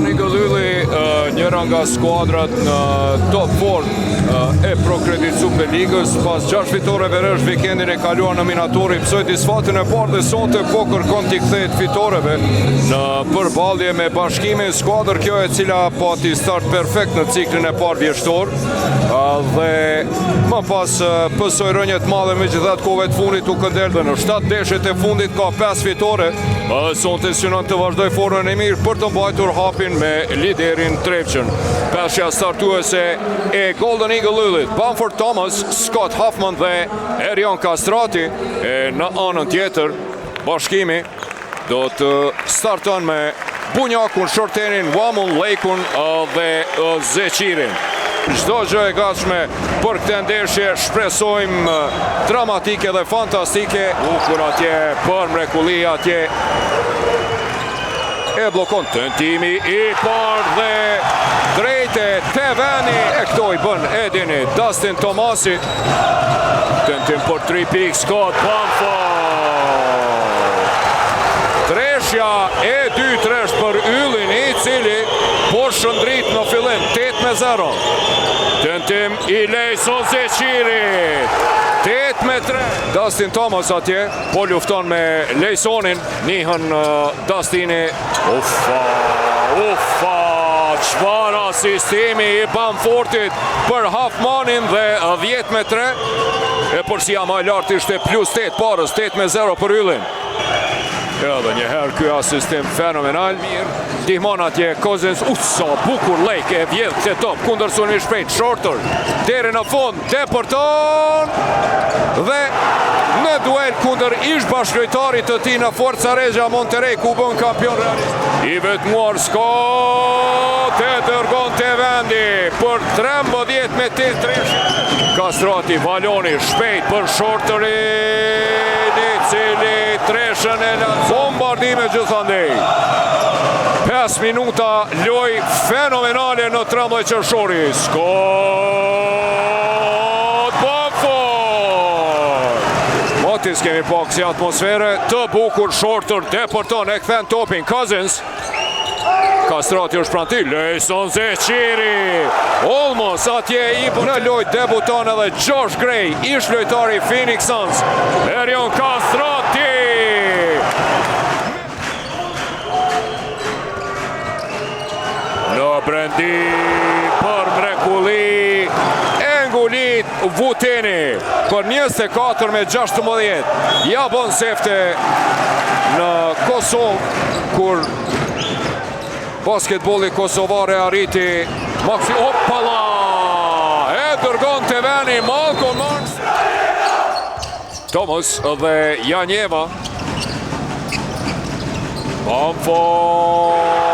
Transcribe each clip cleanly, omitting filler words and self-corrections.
Golden Eagle Ylli, njëra nga skuadrat në top 4 e ProCredit Superligës, pas 6 fitoreve rresht vikendin e kaluar në Minatori, pësoi disfatën e parë dhe sonte po kërkon t'i kthehet fitoreve në përballje me Bashkimin, skuadër kjo e cila pati start perfekt në ciklin e parë vjeshtor dhe më pas pësoi rënie të madhe megjithatë kohëve të fundit u këndell dhe në 7 ndeshjet e fundit ka 5 fitore. Sonte synon të vazhdojë formën e mirë për të mbajtur hapin me liderin Trepçën. Pesha startuese e Golden Eagle Yllit, Bamford Thomas, Scott Hoffman dhe Erion Kastrati. E në anën tjetër, Bashkimi do të starton me Bunjakun, Shorterin, Wamun, Lejkun dhe Zeqirin. Çdo gjë e gatshme për këtë ndeshje, shpresojmë dramatike dhe fantastike. Bukur atje për mrekulli atje. E bllokon tentimi i parë dhe drejt e te veni. E këto i bën Edini, Dustin Tomasi. Tentim për 3 pikë, Scott Bamford. Treshja e dytë rresht për Yllin i cili po shndrit në fillim 8 me 0. Tentim i Lejson Zeqirit. 8 me 3. Dustin Thomas atje po lufton me Lejsonin. Nihën Dustini. Ufa, ufa, çfarë asistimi i Bamfordit për Hoffmanin dhe 10 me 3. Epërsia më e lartë ishte plus 8 parës, 8 me 0 për Yllin. Edhe një herë ky asistim fenomenal. Mirë, ndihmon atje Cousins, u sa bukur Lake e vjedh këtë top kundër sulmi shpejt Shorter deri në fund depërton dhe në duel kundër ish bashkëlojtarit të tij në Forza Regia Monterrey ku bën kampion realist. I vetmuar Scott e dërgon te vendi për 13 me 8 tresh. Kastrati Valoni shpejt për Shorterin i cili treshën e la bombardime gjithandej. 5 minuta lojë fenomenale në 13 qershori. Scott Bamford! Matis kemi pak si atmosfere të bukur Shorter depërton e kthen topin Cousins. Kastrati është pranë tij, Lejson Zeqiri! Olmos atje i në lojë debuton edhe Josh Gray, ish lojtari Phoenix Suns. Erion Kastrati! Në brendi për mrekulli, e ngulit Vuteni për 24 me 16. Ja bon sefte në Kosovë, kur basketbolli kosovar e arriti Maxi Opala! E dërgon te veni Malcolm Thomas dhe Janjeva. Bamford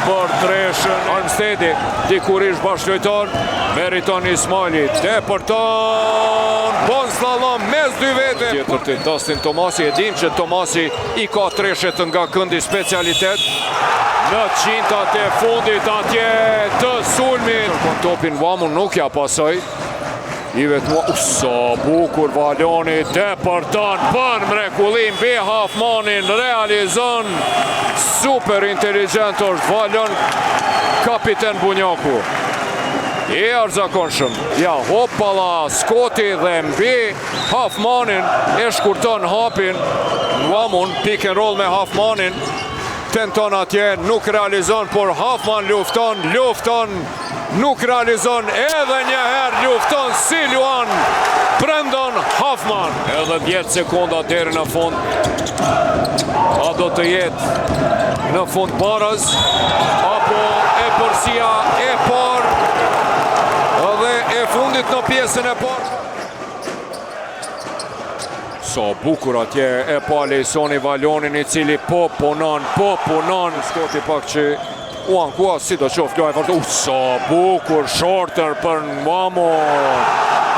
për treshën. Armstedi, dikur ish bashkëlojtar, Meriton Ismajli, depërton, bon slalom mes dy vete. Tjetër të Dustin Tomasi, e dim që Tomasi i ka treshet nga këndi specialitet. Në qintat e fundit atje të sulmit. Kërkon topin Wamu nuk ja pasoj. I vetmu, u, sa bukur Valoni depërton për mrekulli mbi Hoffmanin realizon super inteligent është Valon kapiten Bunjaku. I jashtëzakonshëm. Ja, hopala, Skoti dhe mbi Hoffmanin e shkurton hapin. Wamun, pick and roll me Hoffmanin. Tenton atje, nuk realizon, por Hoffman lufton, lufton, nuk realizon edhe një herë lufton si Luan Brandon Hoffman. Edhe 10 sekonda deri në fund. A do të jetë në fund baraz apo epërsia e parë dhe e fundit në pjesën e parë. Sa bukur atje e pa Lejsoni Valonin i cili po punon, po punon. Skoti pak që u ankua, si do qoftë loja vazhdo. U, sa bukur Shorter për Mamon.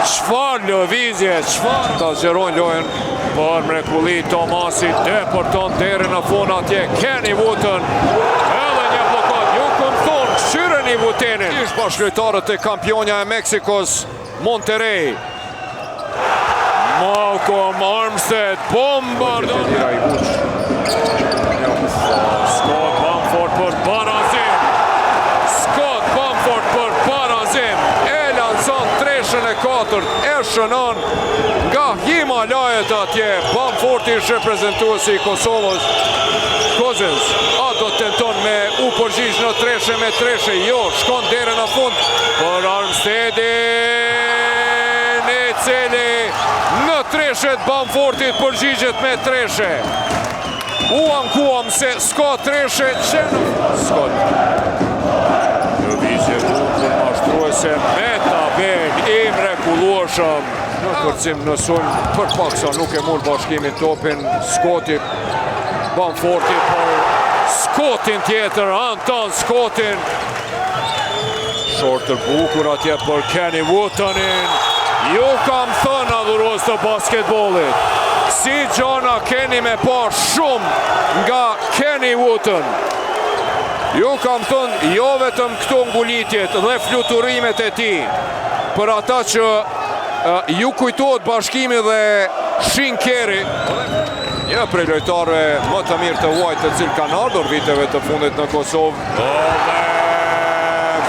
Çfarë lëvizje, çfarë? Ta zgjerojnë lojën për mrekulli Tomasi depërton deri në fund atje Kenny Wooten. Edhe një bllokad, ju kom thonë, kqyreni Wootenin. Ish bashkëlojtarët e kampionja e Meksikos, Monterrey. Malcolm Armstead bombardon. Scott Bamford për. katërt e shënon nga Himalajet atje. Bamforti ish reprezentuesi i Kosovës. Cousins, a do tenton me u përgjigj në treshe me treshe, jo, shkon deri në fund për Armstedin, i cili në treshet Bamfortit përgjigjet me treshe. U ankuam se s'ka treshe që në Scott. Lëvizje bukur mashtruese me tabel i mrekullueshëm. Në kërcim në sulm për pak sa nuk e mur Bashkimi topin Scotti Bamforti për Scottin tjetër Anton Scottin. Short të bukur atje për Kenny Wootonin. Ju kam thënë adhurues të basketbollit. Si gjona keni me pa shumë nga Kenny Wooten. Ju kam thënë jo vetëm këto ngulitjet dhe fluturimet e tij. Për ata që ju kujtohet Bashkimi dhe Shinkeri. Një prej lojtarëve më të mirë të huaj të cilë kanë ardhur viteve të fundit në Kosovë. Dhe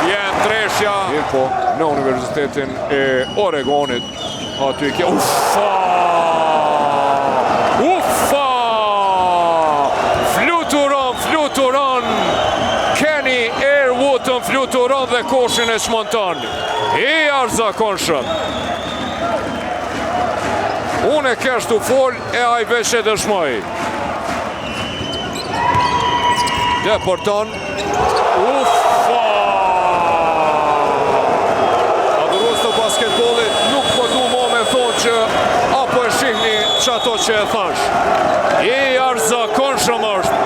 vjen treshja. Mirëpo, në Universitetin e Oregonit. Aty ke... Ufa! Ufa! Fluturon, fluturon! Kenny Air Wooten fluturon dhe koshin e çmonton. I jashtëzakonshëm. Unë e kesh tu fol e ai veç e dëshmoj. Depërton. Ufa! Adhurues të basketbollit nuk po du mo me thonë që apo e shihni që ato që e thash. I jashtëzakonshëm është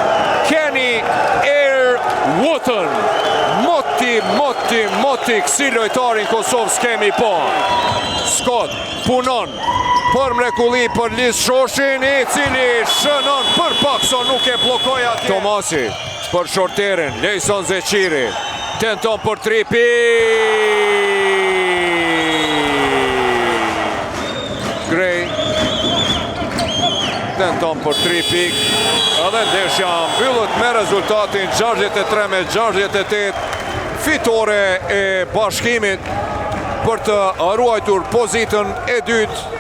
Kenny Air Wooten. Moti, moti, moti, kësi lojtari në Kosovë s'kemi pa. Scott punon për mrekulli për Lis Shoshin, i cili shënon për pak sa nuk e bllokoi atje. Tomasi për shorterin, Lejson Zeqiri, tenton për tri pikë. Gray tenton për 3 pikë. Edhe ndeshja mbyllet me rezultatin 63 me 68. Fitore e Bashkimit për të ruajtur pozitën e dytë.